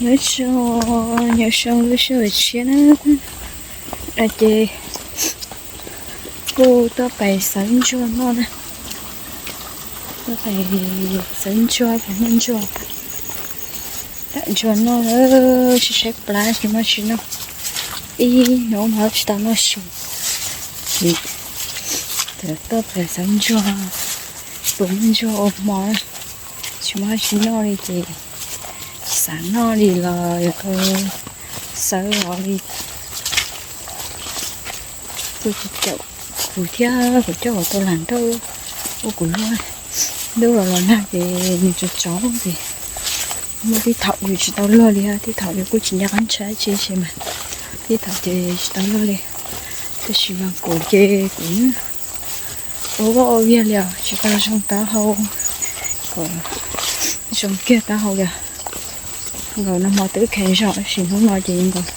Nyob zoo, nyob zoo lub sij hawm tshiab na. Ces kuj tuaj pem xawv ntsuag noj na. Tuaj pem xawv ntsuag, pem noj ntsuag. Tam ntsuag noj, saib saib plab tsis muaj tsis noj. Ib hnub no tsis tau noj su. Ces tuaj pem xawv ntsuag, pem noj ntsuag ua hmo. Tsis muaj tsis noj li ces tsis xav noj li los yog xawv los li. Kuv thiab kuv coj kuv tus lam nrauj ua kuv luag. Ntuj los los nag ces nws tsov tsov ces muaj tej thaum yus tsis tau luag li, tej thaum yus kuj tsis nco qab ntshai tsi tsi mas tej thaum ces tsis tau luag li. Tab sis mas kuv ces kuv ua vaj ua viag li os, tsis tau zoo taub hau, kom zoo kiag taub hau li. Nkaus nag hmo twb kheev zog tab sis hnub no ces nkaus,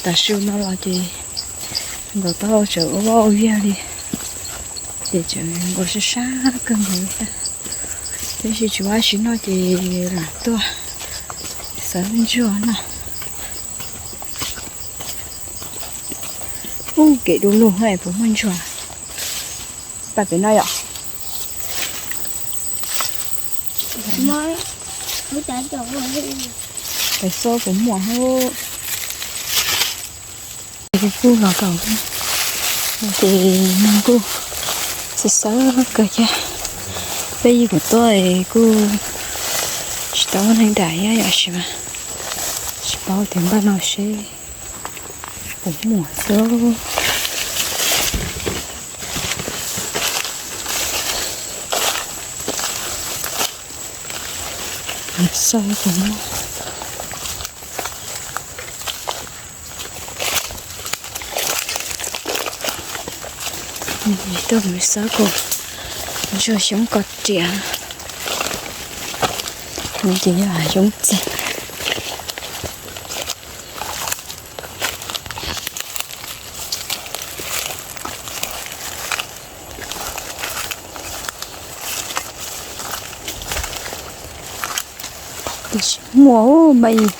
tav su no los ces nkaus taub hau tseem ua vaj ua viag li. Ces tseem nkaus sab sab kawg nkaus li thiab. Tab sis tsis muaj dab tsi noj ces lam tuaj xawv ntsuag noj. Ub, kev du lug es puas muaj ntsuag pais pem no yom? Pais xauj puas muaj hauj. Kuv kuj los kaum no ces nag kuj xawv xawv kawg thiab. Peb yig kuv tuaj kuj tsis tau neeg dam ib yam si mas tsis paub tias npaj no seb puas muaj xwb. Xauj puas muaj. Tuaj mus xauj kom ntsuag xyoob kos riam, ces yog xyoob txig. Tiam sis muaj ub npaj ib.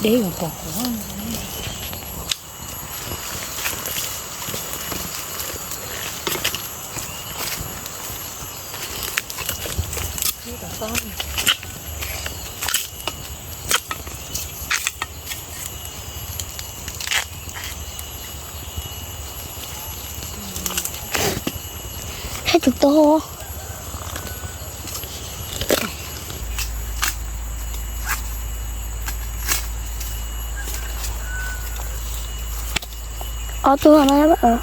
Deb los pom kuv. Sab tus to. Ob tug no.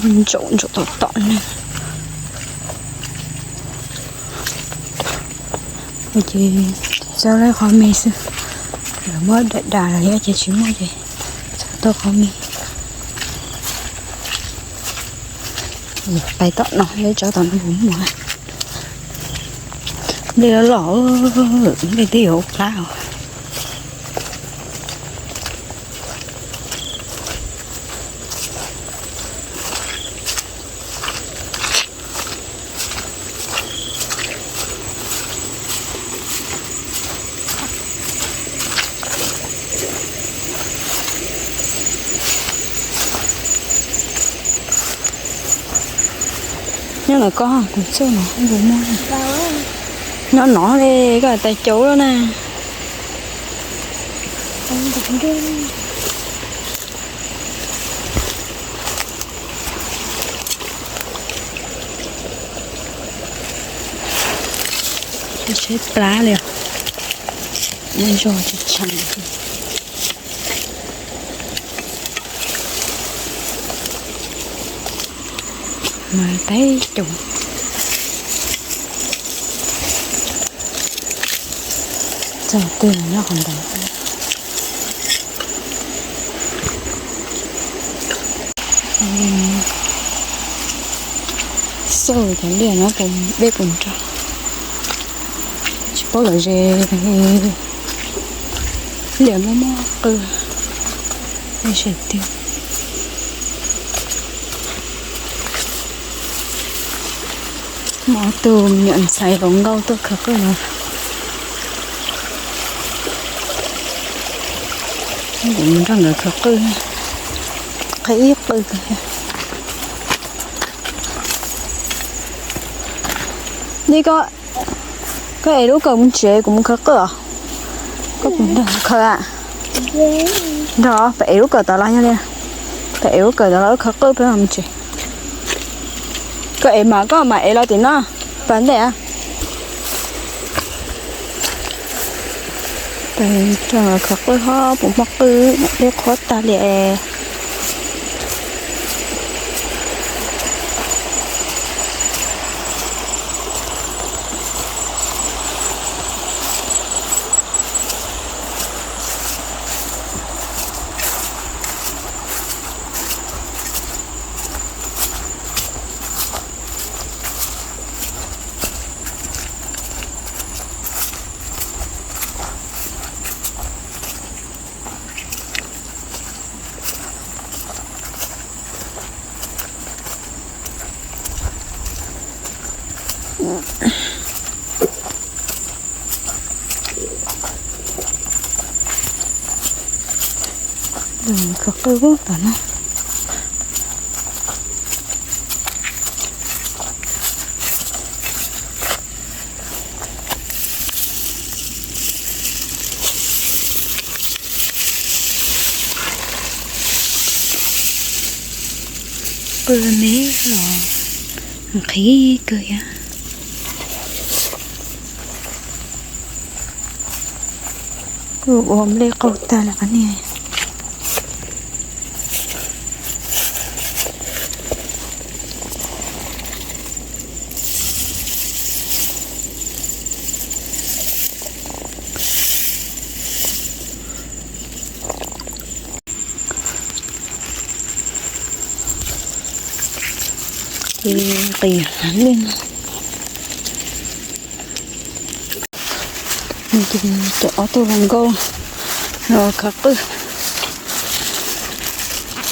Ntsaum ntsaum tom tom ne. Ces txawb lawv qhov me xwb, lawv muab dam dam lawm thiab ces tsis muaj ces txawb tau qhov me. Pais tom no, lawv tso tom no puas muaj. Dej los los, dej twb yuav ua plab os. Nyob ntawm koj, kuv txuj no kuv muab. Nyob no li, koj tais cauv lawm na. Tsheb plab li, muaj zog tsis tshee. Mas peb caug txog twg nyob qhov ntawd. Xauj cov liaj no dej puas nrog, tsis paub lawm ze, liaj muaj muaj qw, dej se tiag. Muaj ob tug me nyuam ntxhais hluas nkauj tuaj khaws qwj no. Kuv mus nrog nkawd khaws qwj, qhib ib qwj kawg. Ni koj, koj ev lub kawm mus tsev, kuv mus khaws qwj os. Koj puas nrog khaws a? Nrog, peb ev lub kawm tod los yog li, peb ev lub kawm tod los wb khaws qwj peb mam mus tsev. Koj ev mas koj mam ev los tim no, pas ntej a. Peb rau khaws qwj ho puas muaj qwj, dej qhuav tag li es. Khaws qwj tom no. Qwj me los nqhis kawg thiab. Kuj ua nplej qaug tag li qhov niag. Ces qis heev li no. Ces cov ob tug hluas nkauj los khaws qwj,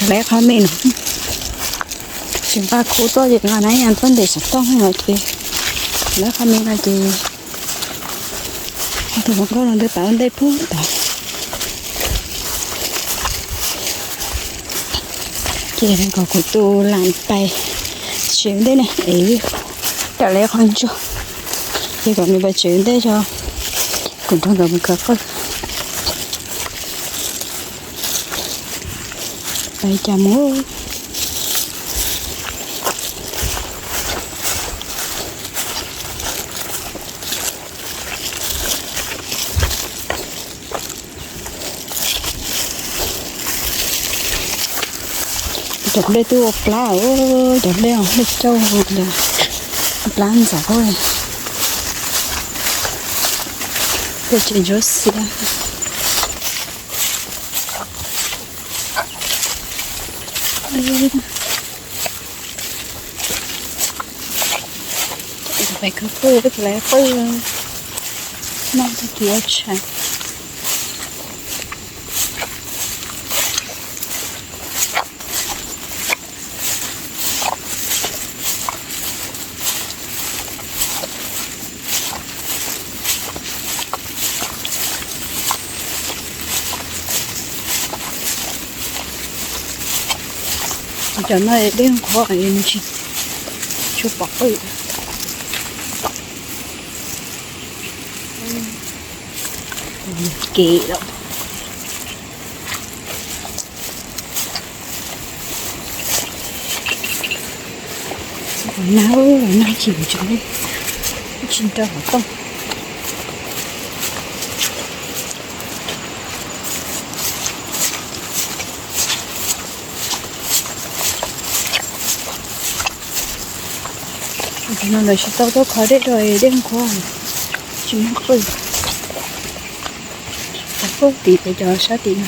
lawv qhov me no, tsis nqa khuv tuaj ces nqa na yas tuaj ntes xov tooj no ces, lawv qhov me no ces ob tug hluas nkauj los ntawd pab ua ntej puag tod. Ces kom kuv tus lam pais tsev ua ntej na, es raws lawv qhov ntsuag, ces kom nws pais tsev ua ntej tso, kuv nrog nkawd mus khaws qwj. Pais cas mus. Cov dej twb ua plab, cov dej, dej cauj, plab ntxov, dej tsis ntsuab xiab. Peb khawb qwj, peb tsis lawv qwj. Noj tag kis ua tshais. Cov no dej qhuav, tsis tshua pom qwj. Kev lawm. Los nag, los nag tsis tshua, tsis nrog qhov rooj. Cov no lawv tsis tau tuaj kho dej rau dej qhuav, tsis muaj qwj. Qhov rooj tim pem cov sab tim no.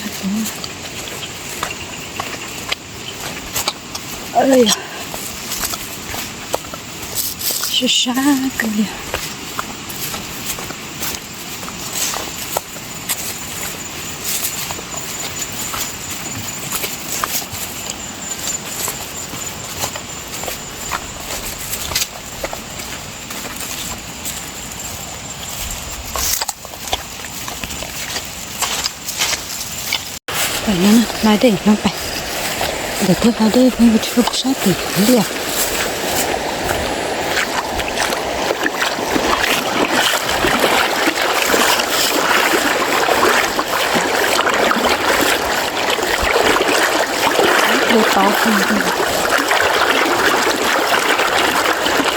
Sab sab kawg li. Pem no hla dej no pem, ntawm tej hla dej pheej yuav rau sab tim liaj. Dej tod,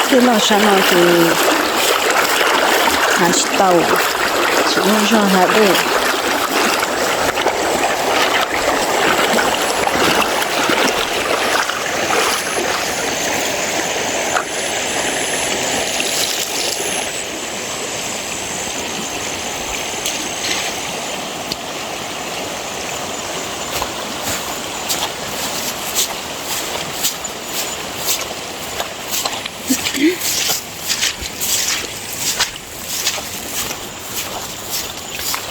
tej loj sab no ces hnav tsis tau, tsis muaj zog hla dej.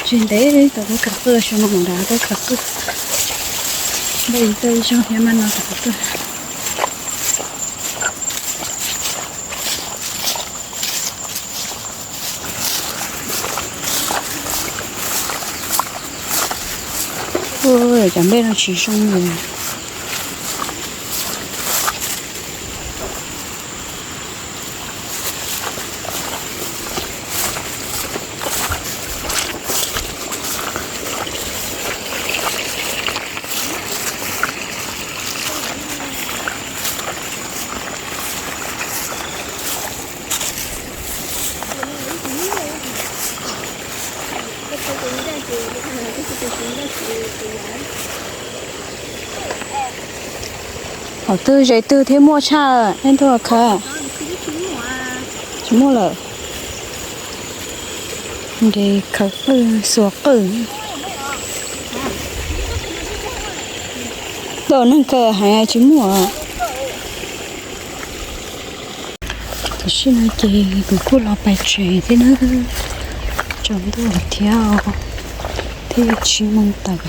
Tsis ntev tau tuaj khaws qwj, xyoo no mus nrad tuaj khaws qwj. Npaj ib toj ib zaug thiab maj no khaws qwj. Ua, cov nplej no tsis zoo li. Qhov twg ze twg thiaj muaj tshaj, nej tuaj khaws. Tsis muaj lawm. Nce khaws qwj, xuas qwj. Tau neeg khaws heev tsis muaj. Tam sim no ces kuv kuj los pais tsev thiab na, tsaus ntuj thiab, thiab tsis moo tawm.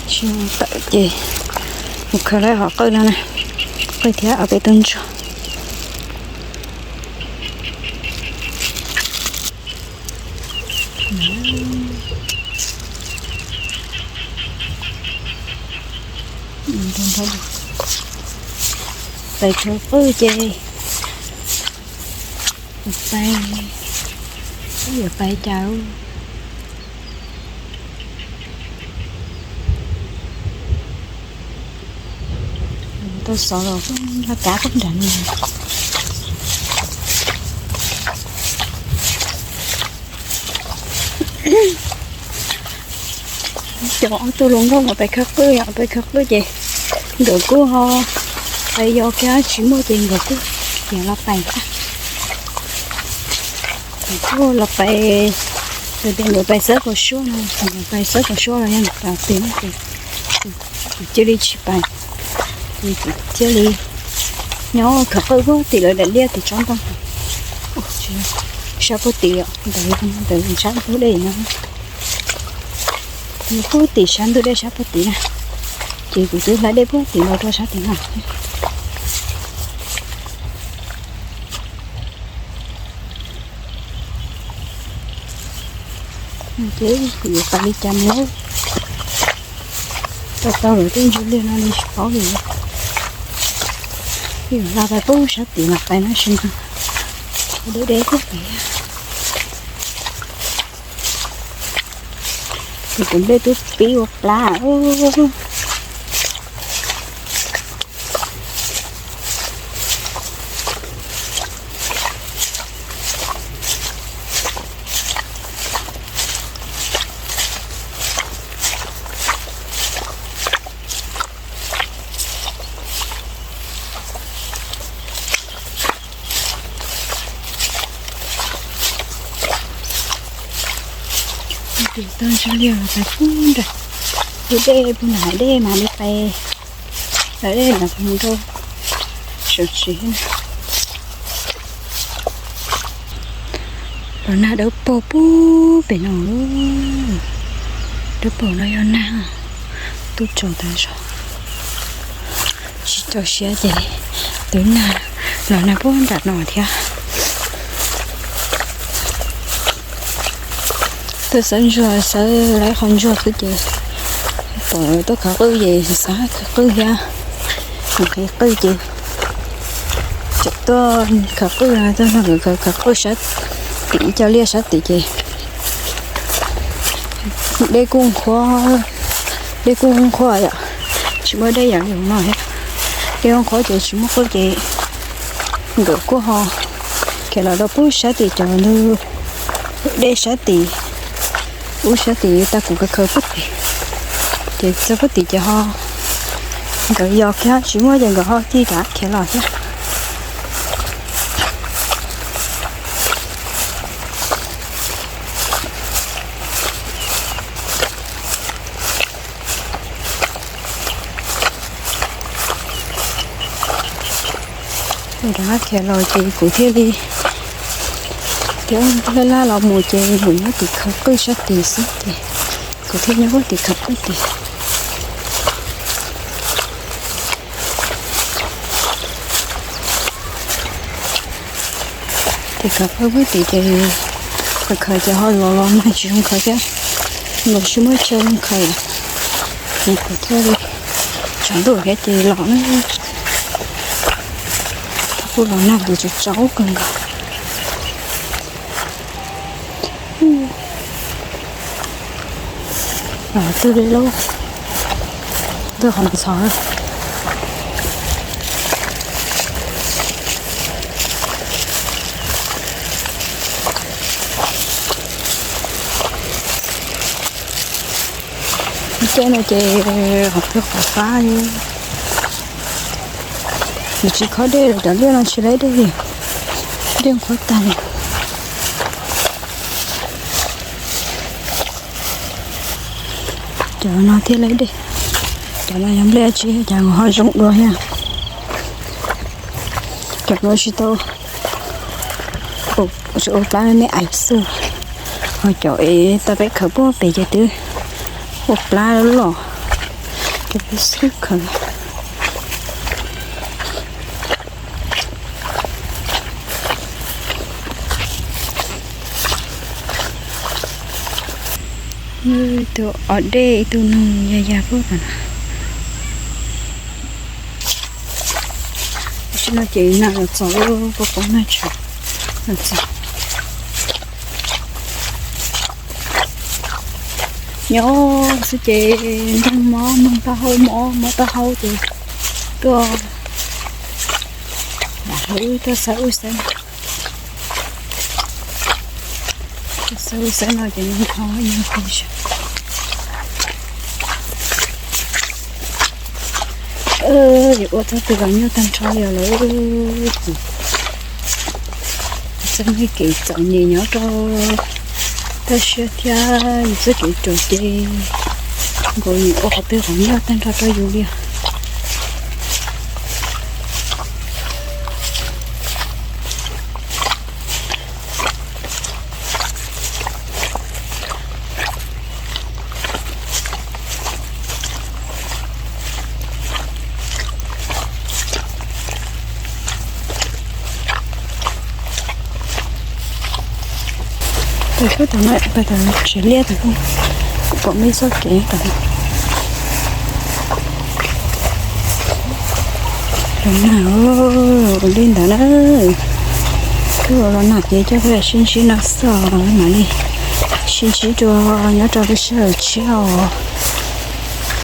Tsis moo tawm ces mus khaws lawm hom qwj no na, qwj thiab ob peb tug ntsuag. Pais khaws qwj ces pais, yuav pais cas. Tau xov los laj kab pab nram no. Cov ob tug hluas nkauj los pais khaws qwj, pais khaws qwj ces nkawd kuj ho pais yos kiag, tsis muaj ces nkawd kuj tias los pais tag. Nkawd kuj los pais, nkawd tias nkawd pais xawb kaus suab no, nkawd pais xawb kaus suab los yog nkawd pais tim no ces kuv cia li tsis pais, ces kuv thiaj li Nyob khawv qwj puag tim lawv daim liaj tim tsob ntoo. Sab puag tim ntawd, ntawd sab ntug dej no. Puag tim sab ntug dej sab puag tim na. Ces kuv twb hlais dej puag tim los rau sab tim no. Ces kuv yuav pais li cas mus? Tau tau lawm tej ntsis liaj no li tsis paub li. Yuav hla pais puag sab tim mas pais no tsis ntev, deb deb thiab pem. Ces kuv nplej twb pib ua plab. Ces tau ntsis liaj los pais puag nram, puag dej puag nram dej mas li pais, nram dej nram mus rau saum tsev. Los nag dawb paug puag pem no. Dawb paug no yog nag, tub tsaus tas zog. Tsis txaus siab ces twb nag, los nag puag nram no thiab. Tuaj xawb ntsuag, xawb lawv qhov ntsuag xwb ces pom tuaj khawv qwj ces xav khawv qwj thiab. Khawv qwj ces tseem tuaj khawv qwj, tuaj nrog nkawd khawv qwj sab tim, cov liaj sab tim ces dej kuj qhuav, dej kuj qhuav yom, tsis muaj dej yam li no thiab. Dej kuj qhuav ces tsis muaj qwj ces nkawd kuj ho khiav los rau puag sab tim cov ntug dej sab tim, ub sab tim tag kuv khawv khawv puag tim, ces txog puag tim ces ho nkawd yos kiag tsis muaj ces nkawd ho tig rov khiav los thiab. Rov qab khiav los ces kuv thiaj li, thiab laj laj los mus ces mus nyob tim khawv qwj sab tid xwb ces kuv thiaj nyob puag tim khawv qwj tid. Tim khawv qwj puag tid ces khawv khawv ces ho los los nag tsis zoo khawv thiab, los tsis muaj chaw zoo khawv, ces kuv thiaj li tsaus ntuj thiab ces los na. Kuj los nag ces tsaus tsaus kawg nkaus. Los twb li lub, twb qhov ntxhov. Tej no ces qhov twg qhov fab li. Nws tsis khob dej los cov liaj no tsis laib dej li, dej qhuav tag li. Cov no thiaj laib dej, cov no yog nplej tsi, cov no ho zoo dua thiab. Cov no tsis tau, tsis ua plab me me ais xwb, ho cov es tau peb khawv puag pem ces twb ua plab los, cov peb xub khawv. Ib tug o dej ib tug noog ya ya puag tom no. Tam sim no ces nag los txog, poob poob nag tshauv los txog. Nyob xwb ces nrog mob, mob taub hau, mob, mob taub hau ces tuaj lam hauv tuaj xawb ub xawb no, tuaj xawb ub xawb no ces nrog ib nyuag plig. Yuav ua txoj twg los nyuaj tag nrho li lawm. Txoj me kev txom nyem nyob rau toj siab thiab yus txoj kev ruam ces nkaus yus ua qhov twg los nyuaj tag nrho rau yus li. Pais puag tom no, pais tom tsev liaj tom no, kuv pom me txoj kev tom no. Los nag, ua li ntawd na. Twb los nag ces coj peb sib ntsib no xwb, mam li sib ntsib dua nyob rau lub sij hawm tshiab os.